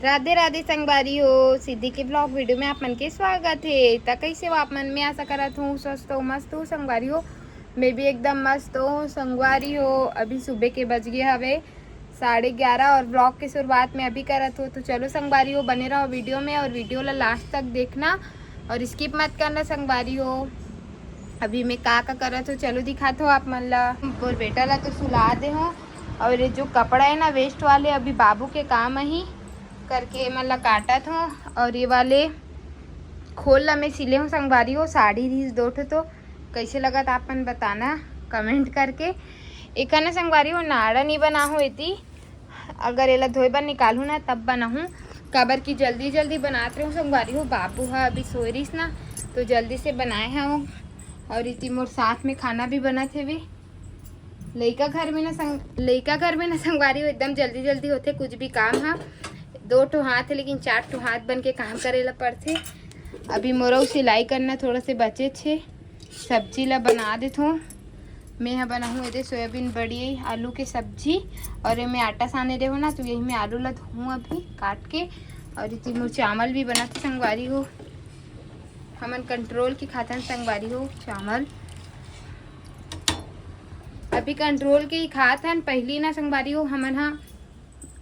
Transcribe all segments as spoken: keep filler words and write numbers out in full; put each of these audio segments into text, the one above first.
राधे राधे संगवारी हो, सिद्धि के vlog video में आप मन के स्वागत हे। त कैसे हो आप मन? मैं आशा करत हूँ स्वस्थ हो, मस्त हो संगवारी हो। मैं भी एकदम मस्त हूँ संगवारी हो। अभी सुबह के बज गए हवे साढ़े ग्यारह और vlog के शुरुआत में अभी करत हो। तो चलो संगवारी हो, बने रहो video में और video ला last तक देखना और skip मत करना संगवारी हो। अभी मैं का का करत हो, चलो दिखात हो आप मन ला। मोर बेटा ला तो सुला दे हो और ये जो कपड़ा है ना waste वाले, अभी बाबू के काम ही करके मन ला काटत हो। और ये वाले खोल ला मैं सिले हूँ संगवारी हो, साड़ी रिहिस दो ठो। तो कैसे लगत आप मन बताना comment करके। एखर ना संगवारी हो नाड़ा नहीं बना हो एती, अगर एला धोए बर निकालहूँ ना तब बनाहूँ, काबर कि जल्दी जल्दी बनात रहूँ संगवारी हो। बाबू ह अभी सोए रहिस ना, तो जल्दी से बनाए हूँ। और इति मोर साथ में खाना भी बनत हेवे। लइका घर में ना संग लइका घर में ना संगवारी हो एकदम जल्दी जल्दी होथे कुछ भी काम ह। दो ठो हाथ है लेकिन चार ठो हाथ बन के काम करे ला पड़थे। अभी मोरो सिलाई करना थोड़ा से बचे छे। सब्जी ला बना देथों। मैं ह बनाहूँ एदे सोयाबीन बड़ी आलू के सब्जी और एमे आटा साने रहो ना, तो यही में आलू ला धोऊँ अभी काट के। और इति मोर चावल भी बनत हे संगवारी हो। हमन control के खाथन संगवारी हो चावल, अभी control के ही खात हन। पहली ना संगवारी हो हमन ह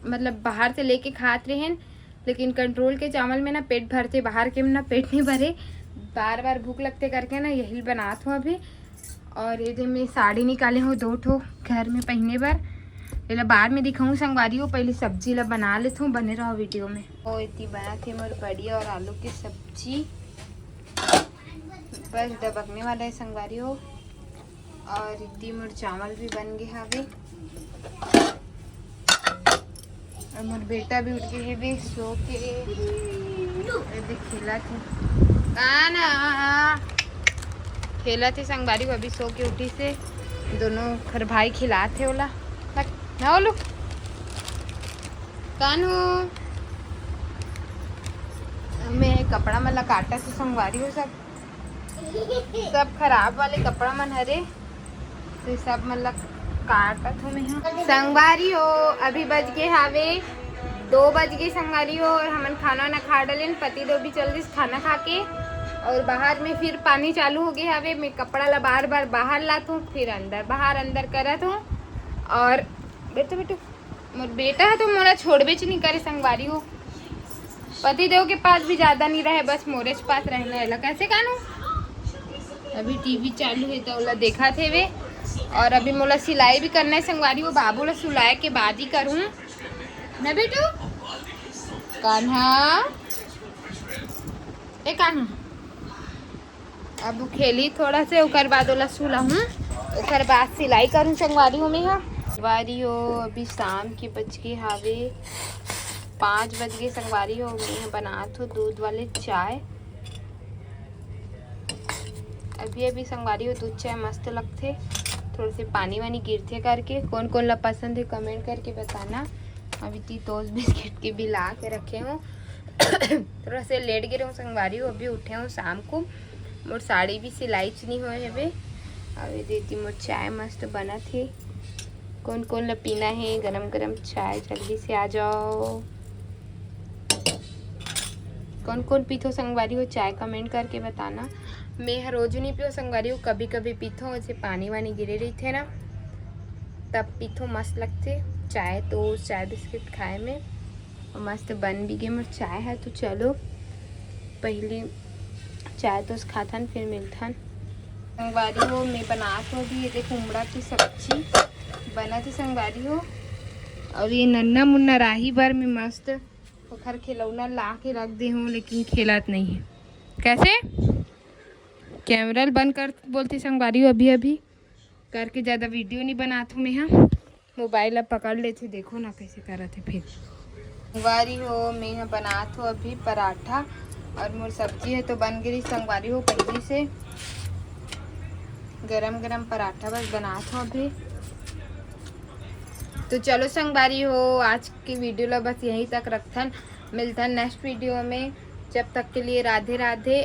मतलब बाहर से लेके खात रहेन, लेकिन control के चावल में ना पेट भरथे, बाहर के में ना पेट नहीं भरे, बार बार भूख लगथे करके ना यही बनात हूँ अभी। और एदे में साड़ी निकाले हूँ दो ठो घर में पहने बर, एला बाद में दिखाऊँ संगवारी हो। पहले सब्जी ला बना लेथों, बने रहो video में। ओ इति बनत हे मोर बड़ी और आलू के सब्जी, बस डबकने वाला है संगवारी हो। और इति मोर चावल भी बन गए हवे। और मोर बेटा भी उठ गए हेबे सो के, एदे खेलत हे। का ना खेलत हे संगवारी हो, अभी सो के उठिस हे। दोनों खर भाई खिलात हे ओला। ना ओलू कानू, मैं कपड़ा मन ला काटत हे संगवारी हो, सब सब खराब वाले कपड़ा मन हरे, तो सब मन ला काटत हो मैं ह। संगवारी हो, अभी बज गए हावे दो बज गए संगवारी हो, और हमन खाना ना खा डालेन। पति देव भी चल दिस खाना खा के, और बाहर में फिर पानी चालू हो गए हावे। मैं कपड़ा ला बार बार बाहर लात हूँ, फिर अंदर बाहर अंदर करत हूँ। और बेटू बेटू मोर बेटा ह तो मोला छोड़बेच नहीं करे संगवारी हो। पति देव के पास भी ज्यादा नहीं रहे, बस मोरेच पास रहना है। कैसे कानू? अभी टीवी चालू है तो ओला देखत हेवे। और अभी मोला सिलाई भी करना है संगवारी हो, बाबू ला सुलाए के बाद ही करूँ ना बेटू। कान्हा, ए कान्हा, अब खेली थोड़ा से, ओकर बाद ओला सुलाहूँ, ओकर बाद सिलाई करूँ संगवारी हो मैं ह। संगवारी हो, अभी शाम के बज के हावे पाँच बज गए संगवारी हो। मैं ह बनात हो दूध वाले चाय। अभी अभी संगवारी हो दूध चाय मस्त लगथे, थोड़ा से पानी वानी गिरथे करके। कौन कौन ला पसंद है comment करके बताना। अभी ती toast biscuit के भी ला के रखे हूँ। थोड़ा से लेट गिरे हूँ संगवारी हो, अभी उठे हूँ शाम को। मोर साड़ी भी सिलाई च नहीं होए हवे। अभी दीदी मोर चाय मस्त बनत हे। कौन कौन ला पीना है गरम गरम चाय, जल्दी से आ जाओ। कौन कौन पीथो संगवारी हो चाय comment करके बताना। मैं ह रोज नहीं पीओ संगवारी हो, कभी कभी पीथो, ऐसे पानी वानी गिरे रहिथे ना तब पीथो, मस्त लगथे चाय। तो चाय बिस्किट खाए में मस्त बन भी गे मोर चाय है। तो चलो पहली चाय तो खाथन फिर मिलथन। संगवारी हो मैं बनात हो भी ये देखो उमड़ा की सब्जी बनत हे संगवारी हो। और ये नन्ना मुन्ना राही बर मैं मस्त ओखर खिलौना ला के रख दे हूँ, लेकिन खेलत नहीं है। कैसे कैमरा ल बंद कर बोलती संगवारी हो, अभी अभी करके ज़्यादा वीडियो नहीं बनात हूँ मैं ह। मोबाइल अब पकड़ लेथे, देखो ना कैसे करत है फिर। संगवारी हो मैं ह बनात हो अभी पराठा और मोर सब्जी है तो बन गई संगवारी हो पहली से। गरम गरम पराठा बस बनात हो अभी। तो चलो संगवारी हो, आज की वीडियो ला बस यहीं तक रखथन, मिलथन नेक्स्ट वीडियो में। जब तक के लिए राधे राधे।